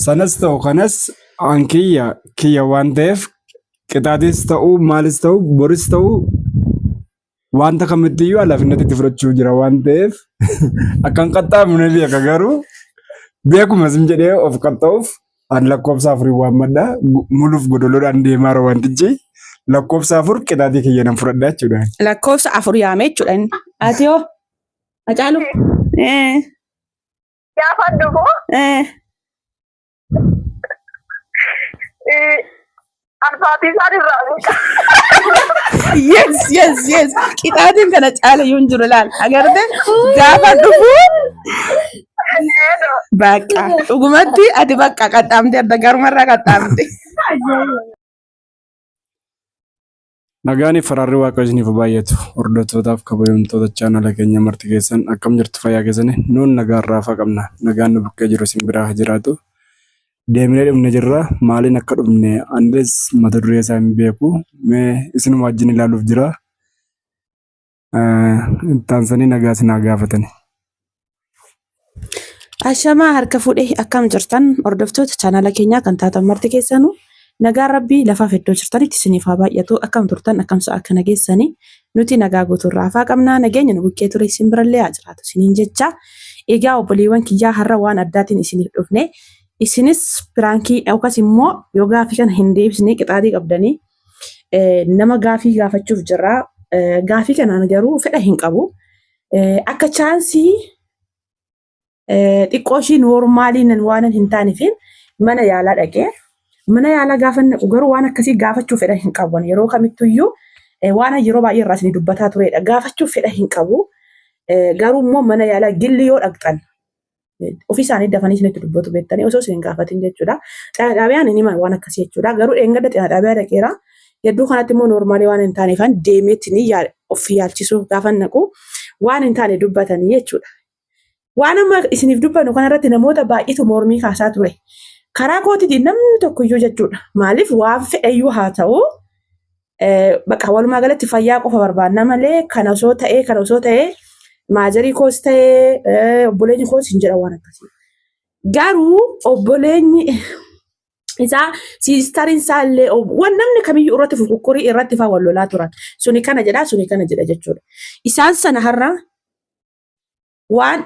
Sanas ta'u kanas an kiyya kiyya waan ta'eef qixaatis ta'u maalis ta'u boris ta'u wanta kamittiyyuu alaafinnatti itti fudhachuu jira waan ta'eef akkan qaxxaamu ni beeka garuu beekuma sin jedhee of qaxxa'uuf an lakkoofsa afurii waammadha muluuf godoloodhaan deemaa jira wantichi lakkoofsa afur qixaatii kiyya nan fudhadha jechuudha. Lakkoofsa afur yaame jechuudha inni. Ati hoo? Hacaalu? Eh. Gaafa dhufu Eh. alfaatii isaan irraa beeka. Yes, yes, yes. Qixaatiin kana caala iyyuu hin jiru laal. Agarte gaafa dhufu bakka dhugumatti ati bakka qaxxaamte adda garumarraa qaxxaamte. Nagaaniif faraarri Waaqayyo isiniif haa baay'atu. Hordoftootaaf kabajamtoota chaanala keenya marti keessan akkam jirtu fayyaa keessani nuun nagaa irraa qabna. Nagaan nu bukkee jiru isin biraa haa jiraatu. Deemnee dhufne jirra. Maaliin akka dhufne anis mata duree isaa hin beeku. Mee isinuma wajjin ilaaluuf jira. Ittaansanii nagaa isin haa gaafatani. Ashamaa harka fuudhee akkam jirtan hordoftoota chaanala keenyaa kan taatan marti keessanuu nagaan rabbii lafaaf iddoo jirtanitti isiniif haa baay'atu akkam turtan akkam sa'a kana geessanii nuti nagaa guutuurraa hafaa qabnaa nageenya nu bukkee ture isin birallee haa jiraatu isiniin jecha egaa obboleewwan kiyyaa har'a waan addaatiin isiniif dhufne isinis piraankii yookaas immoo yoo gaafii kana hin deebisne qixaatii qabdanii nama gaafii gaafachuuf jirra gaafii kanaan garuu fedha hin qabu akka chaansii xiqqoo ishii noormaaliin waan hin taaneef mana yaalaa dhaqee mana yaalaa gaafa naqu garuu waan akkasii gaafachuu fedha hin qabu yeroo kamittuyyuu waan yeroo baay'ee irraa isin dubbataa turedha gaafachuu fedha hin qabu garuu immoo mana yaalaa gilli yoo dhaqxan ofii isaanii dafanii isinitti dubbatu beektanii osoo isin hin gaafatin jechuudha. Xeena xaabiyaan hin himan waan akkasii jechuudha. Garuu dheengadda xeena xaabiyaa dhaqeera. Hedduu kanatti immoo noormaalii waan hin taaneefan deemeetiin of yaalchisuuf gaafa naqu waan hin taane dubbatanii jechuudha. Waan amma isiniif dubbannu kanarratti namoota baay'eetu mormii kaasaa ture. Karaa kootiitiin namni tokkoyyuu jechuudha. Maaliif waan fedhayyuu haa ta'u bakka walumaa galatti fayyaa qofa barbaanna malee kana osoo ta'ee kana osoo ta'ee maajarii koos ta'ee obboleenyi koos hin jedhan waan akkasii. Garuu obboleenyi isaa siistariin isaa illee waan namni kamiyyuu irratti fukukkurii irratti faa wal lolaa turan. Suni kana jedha suni kana jedha jechuudha. Isaan sana har'a waan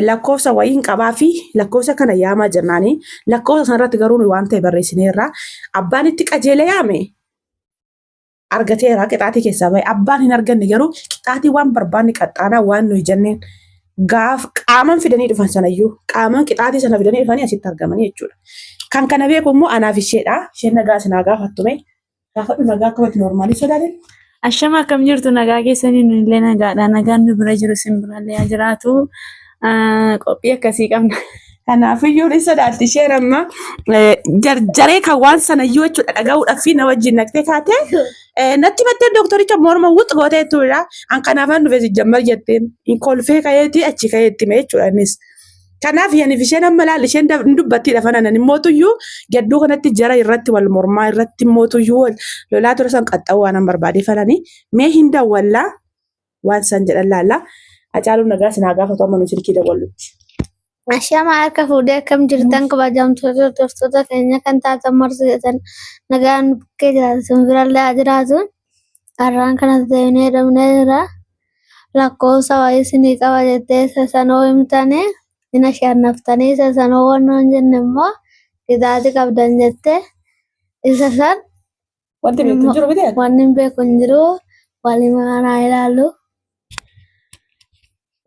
lakkoofsa wayiin qabaa fi lakkoofsa kana yaamaa jennaanii lakkoofsa sanarratti garuu nu waan ta'e barreessineerra. Abbaan itti qajeele yaame argateera qixaatii keessaa bahe. Abbaan hin arganne garuu qixaatii waan barbaanne qaxxaanaa waan nuyi jenneen gaaf qaaman fidanii dhufan sanayyuu qaaman qixaatii sana fidanii dhufanii asitti argamanii jechuudha. Kan kana beeku immoo anaaf isheedha. Isheen nagaa isin haa gaafattume. Gaafadhu nagaa akkamatti noormaalii sodaatin. Ashama akkam jirtu nagaa keessanii nu illee nagaadha. Nagaan nu bira jiru isin birallee haa jiraatu. Qophii akkasii qabna. Kanaafiyyuu ni sodaatti isheen amma jarjaree kan waan sanayyuu jechuudha dhaga'uudhaaf fi na wajjin naqxee kaatee natti mattee dooktoricha morma wux gootee jechuudha. An kanaafan dhufe sijjammar jetteen hin kolfee ka'eeti achi ka'ee itti hime jechuudha innis. Kanaaf yaniif isheen amma laal isheen hin dubbattii lafa nanan immootuyyuu gadduu kanatti jara irratti wal mormaa irratti immootuyyuu wal lolaa ture san qaxxa'uu waan an barbaadee falanii mee hin dawwallaa waan san jedhan laalla. Hacaaluun nagaa sin haa gaafatu amma nu silkii dawwallutti. Ashama harka fuudhee akkam jirtan kabajamtoota hordoftoota keenya kan taatan marti keessan nagaan nu bukkee jiraatu isin birallee haa jiraatu. Har'aan kanas deemnee dhumnee jira. Lakkoofsa wayii isinii qaba jettee isa sanoo himtanii hin ashannaftanii isa sanoo wannoo hin jenne immoo qixaaxi qabdan jette isa san Wanti beektu hin jiru miti ati? wanni hin beeku hin jiru waliin haa ilaallu.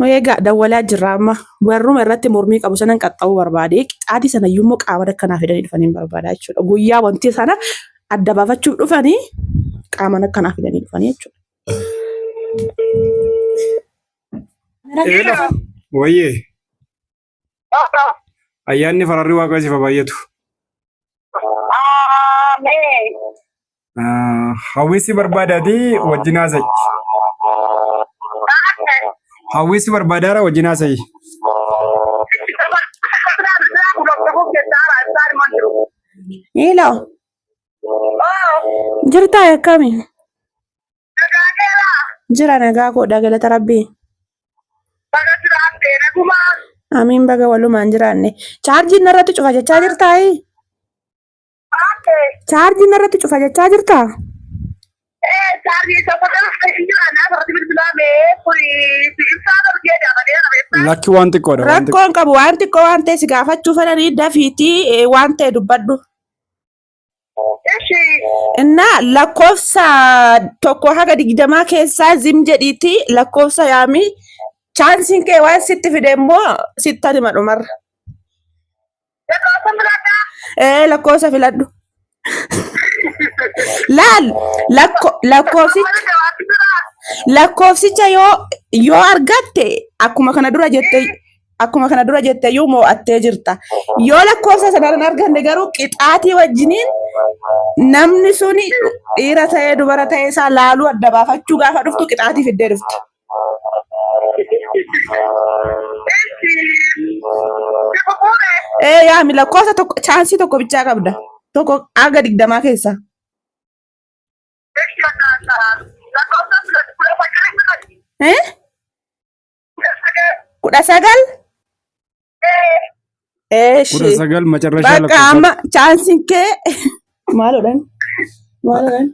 Nu egaa dawwalaa jirra amma warruma irratti mormii qabu sanan qaxxa'uu barbaade qixaatii sana iyyuu immoo qaama akkanaa fidanii dhufanii hin barbaada jechuudha. Guyyaa wanti sana adda baafachuuf dhufanii qaama akkanaa fidanii dhufanii jechuudha. Eela. Wayyee. Ayyaanni fararri waaqa siif haa baay'atu. Ameen. Hawwisi barbaadaati wajjin haasa'i. Hawwisi barbaadaara wajjin haasa'i. Eeloo jirtaa akkami? Jira nagaa koodha galata rabbii. Amiin baga walumaan jiraanne. Chaarjiin narratti cufa jechaa jirtaayi? Ate. Chaarjiin narratti cufa jechaa jirtaa? Ee chaarjii tokko kana hin jiran asirratti bilbilaame kuni ibsaa dargee jaabatee qabeessa. Lakki waan xiqqoodha waan xiqqoo. Rakkoon qabu waan xiqqoo waan ta'e si gaafachuu fedhanii dafiitii waan ta'e dubbadhu. Ishi. Innaa lakkoofsa 1 haga 20 keessaa zim jedhiitii lakkoofsa yaamii chaansiin kee waan sitti fide immoo sitti hima dhumarra. Lakkoofsa filadhaa. Ee lakkoofsa filadhu. Laal lakkoofsicha lakkoofsicha yoo argatte akkuma kana dura jette akkuma kana dura jette iyyuu moo'attee jirta. Yoo lakkoofsa sana hin arganne garuu qixaatii wajjiniin namni suni dhiira ta'ee dubara ta'ee isaa laaluu adda baafachuu gaafa dhuftu qixaatii fiddee dhufta. Ee yaami lakkoofsa tokko chaansii tokko bichaa qabda. 1 haga 20 keessaa. Eh? 19? Eeshi. 19 macarrashaa Bakka lakkoofsa. amma chaansiin kee maaloodhaan? Maaloodhaan?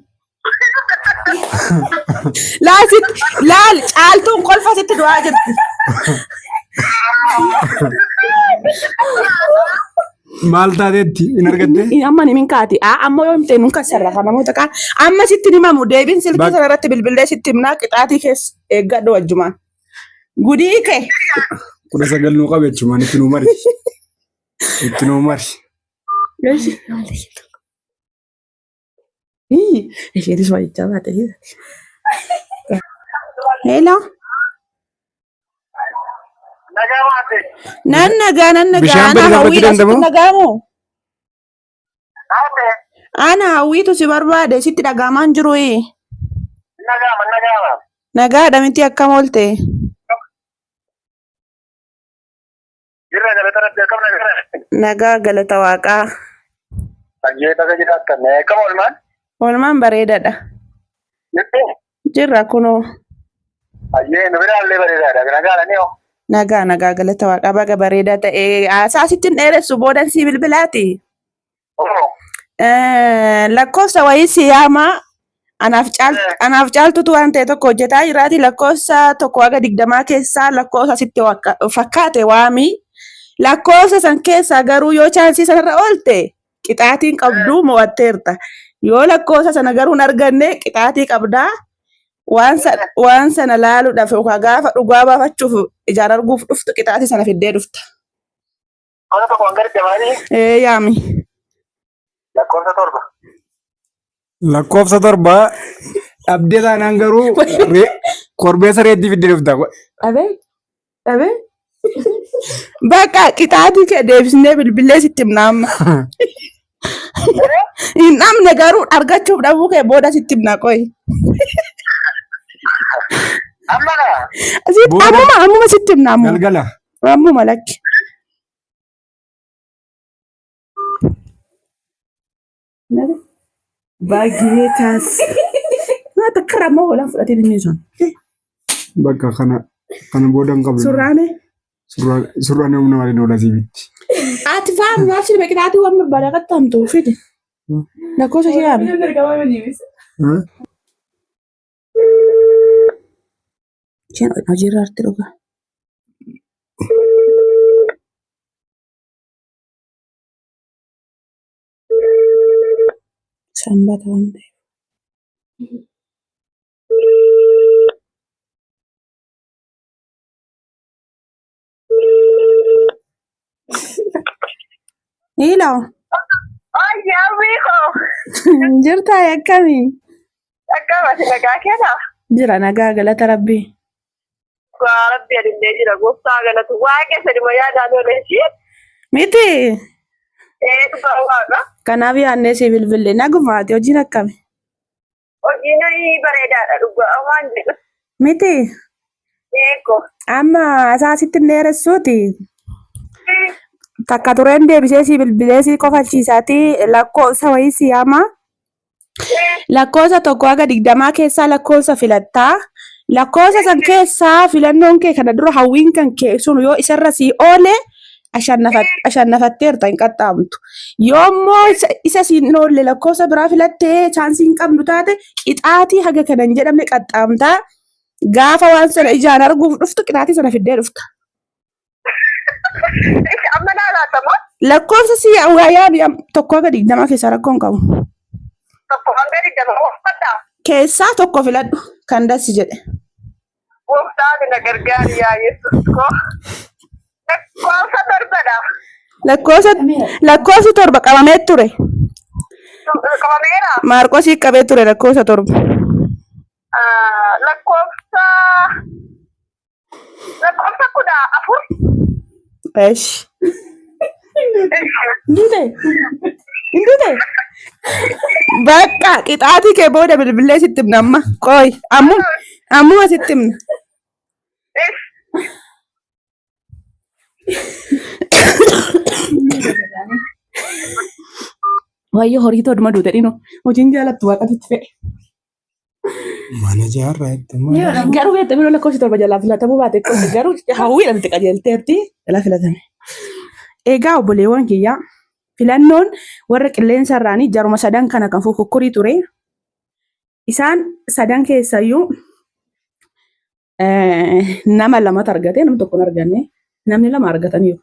Laal sitti laal caaltuun kolfa sitti du'aa jirti. Maal taateetti hin argatte? Amma ni minkaati. Amma yoo himte nun kassarra kan namoota kaan. Amma sitti hin himamu. Deebiin silkii Bak sana irratti bilbilee sitti himnaa qixaatii keessa eeggadhu wajjumaan. Gudii kee. 19 nuu qabe jechuun itti nuu mari. Itti nuu mari. Isheetis waa jechaa baate. Hello. Nagaa waate. Nan nagaa nan nagaa. Bishaan Ana badi gaafachuu hawwiidha sitti danda'amoo? nagaamoo? Ate. Ana hawwiitu si barbaade sitti dhagaamaan jiru. Nagaama nagaama. Nagaadha miti akkam oolte? Jirra galata rabbi akkam nagaa. Nagaa galata waaqaa. Ayyee baga jiraattan. Akkam oolmaan? Oolmaan bareedaadha. Jirtu? Jirra kunoo. Ayyee nu biraallee bareedaadha. Nagaadha ni hoo? Nagaa nagaa galata waaqaa baga bareedaa ta'e. Haasaa sitti hin dheeressu boodan sii bilbilaati. Oo. Lakkoofsa wayii si yaamaa. Anaaf caaltutu waan ta'e tokko hojjetaa jiraati. Lakkoofsa 1 haga 20 keessaa lakkoofsa sitti fakkaate waami. Lakkoofsa san keessaa garuu yoo chaansii sanarra oolte qixaatiin qabdu mo'atteerta. Yoo lakkoofsa sana garuu hin arganne qixaatii qabdaa. Waan sana laaluudhaaf yookaan gaafa dhugaa baafachuuf ijaan arguuf dhuftu qixaatii sana fiddee dhufta. Lakkoofsa tokko hanga digdamaanii Ee yaami. lakkoofsa 7. Lakkoofsa 7 dhabdee taanaan garuu korbeessa reeddii fiddee dhufta. Dhabee? Dhabee? Bakka qixaatii kee deebisnee bilbilee sitti himna amma. Hin dhabne garuu argachuuf dhabuu kee booda sitti himna qoyi. Amma naa. Sitti Booda ammuma ammuma sitti himna ammuma. galgala. Ammuma lakki. Bageetaas. Maa takka irraa immoo hoolaan fudhatee inni sun. Bakka kana kana booda hin qabnu. Surraane. Surraan humna waliin oola siibitti. Ati faa maaf si beektaati waan barbaade akka tamtu fide. Lakkoofsa ishee yaame. Isheen hojiirra arti dhugaa. Sanbata waan ta'eef. Hello. Ayyaa wiikoo. Jirtaa akkamii? Akkam ati nagaa keetaa? Jira nagaa galata rabbii. Dhugaa rabbi adillee jira gooftaa galatu. Waa'ee keessan immoo yaadaan oolee ishee. Miti. Ee dhugaa waaqa. Kanaaf yaadnee si bilbille nagumaati hojiin akkami? Hojiin bareedaadha dhugaa waan jedhu. Miti. Eeko. Amma isaa sitti hin dheeressuuti. Takka tureen deebisee si bilbilee si kofalchiisaati lakkoofsa wayii si yaama. Lakkoofsa 1 haga 20 keessaa lakkoofsa filattaa. Lakkoofsa san keessaa filannoon kee kana dura hawwiin kan kee sun yoo isarra sii oole ashannafatteerta hin qaxxaamtu. Yoo immoo isa siin hin oolle lakkoofsa biraa filattee chaansii hin qabnu taate qixaatii haga kana hin jedhamne qaxxaamtaa. Gaafa waan sana ijaan arguuf dhuftu qixaatii sana fiddee dhufta. Ishi amma naa laatama. Lakkoofsa si yaami tokko haga 20 keessaa rakkoo hin qabu. Tokko hanga 20 uffadhaa. Keessaa tokko filadhu kan dassi jedhe. Gooftaan na gargaari yaa Yesuus koo. Lakkoofsa torbadha. Lakkoofsi 7 qabamee ture. Qabameera. Maarqosii qabee ture lakkoofsa 7. Lakkoofsa Lakkoofsa 14. Eesh. Hin duute? Hin duute? Bakka qixaatii kee booda bilbilee sitti himna amma. Qooy ammuma sitti himna. Wayyoo horii too dhuma duute dhino. Hojiin jaalattu waaqatu itti fe'e. Mana jaarraa itti mana. Garuu beekta miroo lakkoofsi 7 jalaa filatamuu baate qofa garuu hawwiidhaan itti qajeelteerti jalaa filatame. Egaa obboleewwan kiyyaa filannoon warra qilleensa irraanii jaruma sadan kana kan fukukkurii ture. Isaan sadan keessayyuu nama lamatu argate namni tokko hin arganne namni lama argataniiru.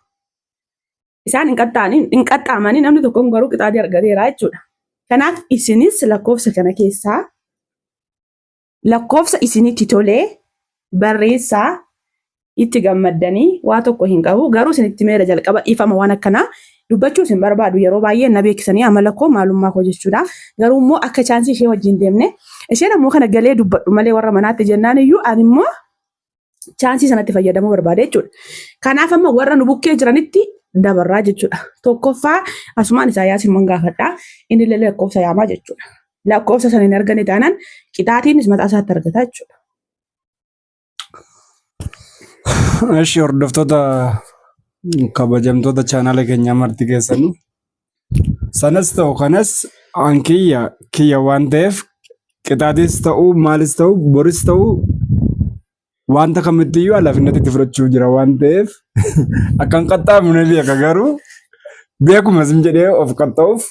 Isaan hin qaxxaa'anii hin qaxxaamanii namni tokko garuu qixaatii argateera jechuudha. Kanaaf isinis lakkoofsa kana keessaa lakkoofsa isinitti tolee barreessaa itti gammaddanii waa tokko hin qabu garuu isinitti meera jalqaba dhiifama waan akkanaa dubbachuu isin barbaadu yeroo baay'ee na beeksisanii amala koo maalummaa koo jechuudha. Garuu immoo akka chaansii ishee wajjin deemne isheen ammoo kana galee dubbadhu malee warra manaatti jennaan iyyuu ani immoo chaansii sanatti fayyadamuu barbaade jechuudha. Kanaaf amma warra nu bukkee jiranitti dabarraa jechuudha. Tokkoffaa asumaan Isaayyaas immoo gaafadha. Inni illee lakkoofsa yaamaa jechuudha. Lakkoofsa sana hin arganne taanaan qixaatiinis mataa isaatti argata jechuudha. Eshi hordoftoota kabajamtoota chaanaala keenyaa marti keessanii sanas ta'u kanas an kiyya kiyya waan ta'eef qixaatis ta'u maalis ta'u boris ta'u wanta kamittiyyuu alaafinnatti itti fudhachuu jira waan ta'eef akkan qaxxaamne beeka garuu beekuma sin jedhee of qaxxa'uuf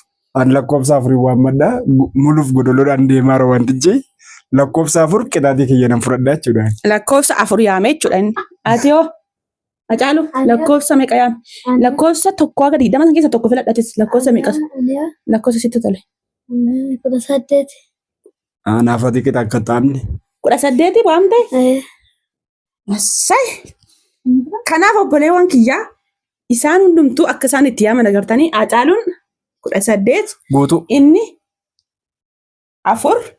an lakkoofsa afurii waammadha muluuf godoloodhaan deemaa jiru wantichi lakkoofsa 4 qixaatii kiyya nan fudhadha jechuudha. Lakkoofsa 4 yaame jechuudha inni. Ati hoo? Hacaalu lakkoofsa meeqa yaame? Lakkoofsa 1 haga 20 san keessa tokko filadhatis lakkoofsa meeqa? Lakkoofsa sitti tole. 18. Anaaf ati qixa akka qaxxaamne. 18 waamte? Assay! Kanaaf obboleewwan kiyyaa isaan hundumtuu akka isaan itti yaaman agartanii Hacaaluun 18 Guutuu. inni 4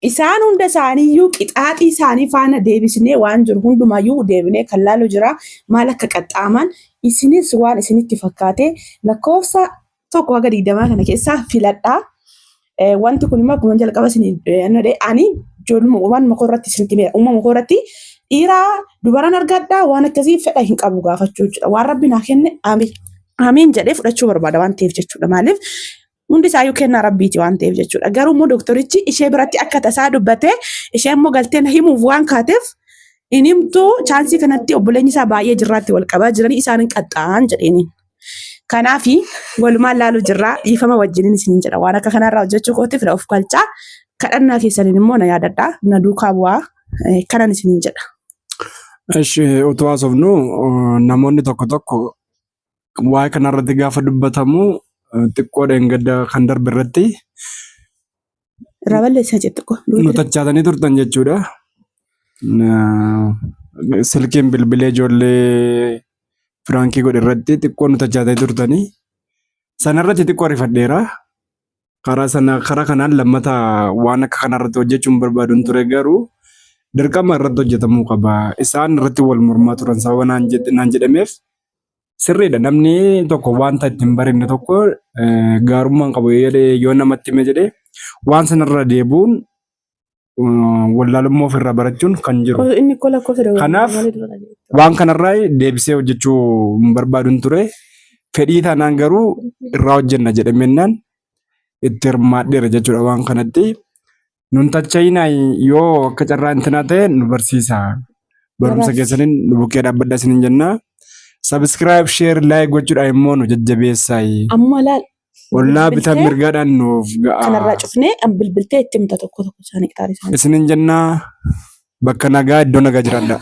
isaan hunda isaaniiyyuu qixaaxii isaanii faana deebisnee waan jiru hundumayyuu deebinee kan laalu jira maal akka qaxxaaman isinis waan isinitti fakkaate lakkoofsa 1 haga 20 kana keessaa filadhaa. Wanti kun immoo akkuma jalqaba isin ani ijoolluma waan makoo irratti isinitti himeera. Uumama koo irratti dhiiraa dubaran argadhaa waan akkasii fedha hin qabu gaafachuu jechuudha. Waan rabbi naa kenne amiin amiin jedhee fudhachuu barbaada waan ta'eef jechuudha. Maaliif hundi isaayyuu kennaa rabbiiti waan ta'eef jechuudha. Garuu immoo doktorichi ishee biratti akka tasaa dubbatee ishee immoo galtee na himuuf waan kaateef hin himtuu chaansii kanatti obboleenyi isaa baay'ee jirraatti wal qabaa jiranii isaan hin qaxxaa'an jedheeni. Kanaafi walumaan laalu jirraa dhiifama wajjinin isinin jedha waan akka kanarraa hojjechuu kootiif na of galchaa kadhannaa keessaniin immoo na yaadadhaa na duukaa bu'aa kanan isinin jedha. Eshi utuu haasofnu namoonni tokko tokko waa'ee kanarratti gaafa dubbatamu xiqqoo dheengadda kan darbe irratti Irraa balleessaa jettu ko. nu tachaatanii turtan jechuudha. Silkiin bilbilee ijoollee piraankii godhe irratti xiqqoo nu tachaatanii turtanii. Sanarratti xiqqoo rifadheera. Karaa sana karaa kanaan lammata waan akka kanarratti hojjechuun barbaaduun ture garuu dirqama irratti hojjetamuu qaba. Isaan irratti wal mormaa turan sababa naan jedhameef sirriidha. Namni tokko wanta ittiin barinne tokko gaarummaan qabu jedhee yoo namatti hime jedhee waan sanarra deebi'uun wallaalummaa ofirraa barachuun kan jiru. Inni koo lakkoofsa dogongora Kanaaf malee dura dhageettu. waan kanarraa deebisee hojjechuu hin barbaadun ture. Fedhii taanaan garuu irraa hojjenna jedhamennaan itti hirmaadheera jechuudha waan kanatti. Nun tacha'inaa yoo akka carraa intinaa ta'e nu barsiisa. Barumsa Gabaabsi. keessaniin nu bukkee dhaabbadhaa isiniin jenna. Subscribe, share, like gochuudhaan immoo nu jajjabeessaa. Amma laal Ollaa bitaa bilbiltee mirgaadhaan nuuf kanarraa ga'a. cufnee an bilbiltee itti himta tokko tokko isaanii qixaari isaanii. Isiniin jenna bakka nagaa iddoo nagaa jiraadha.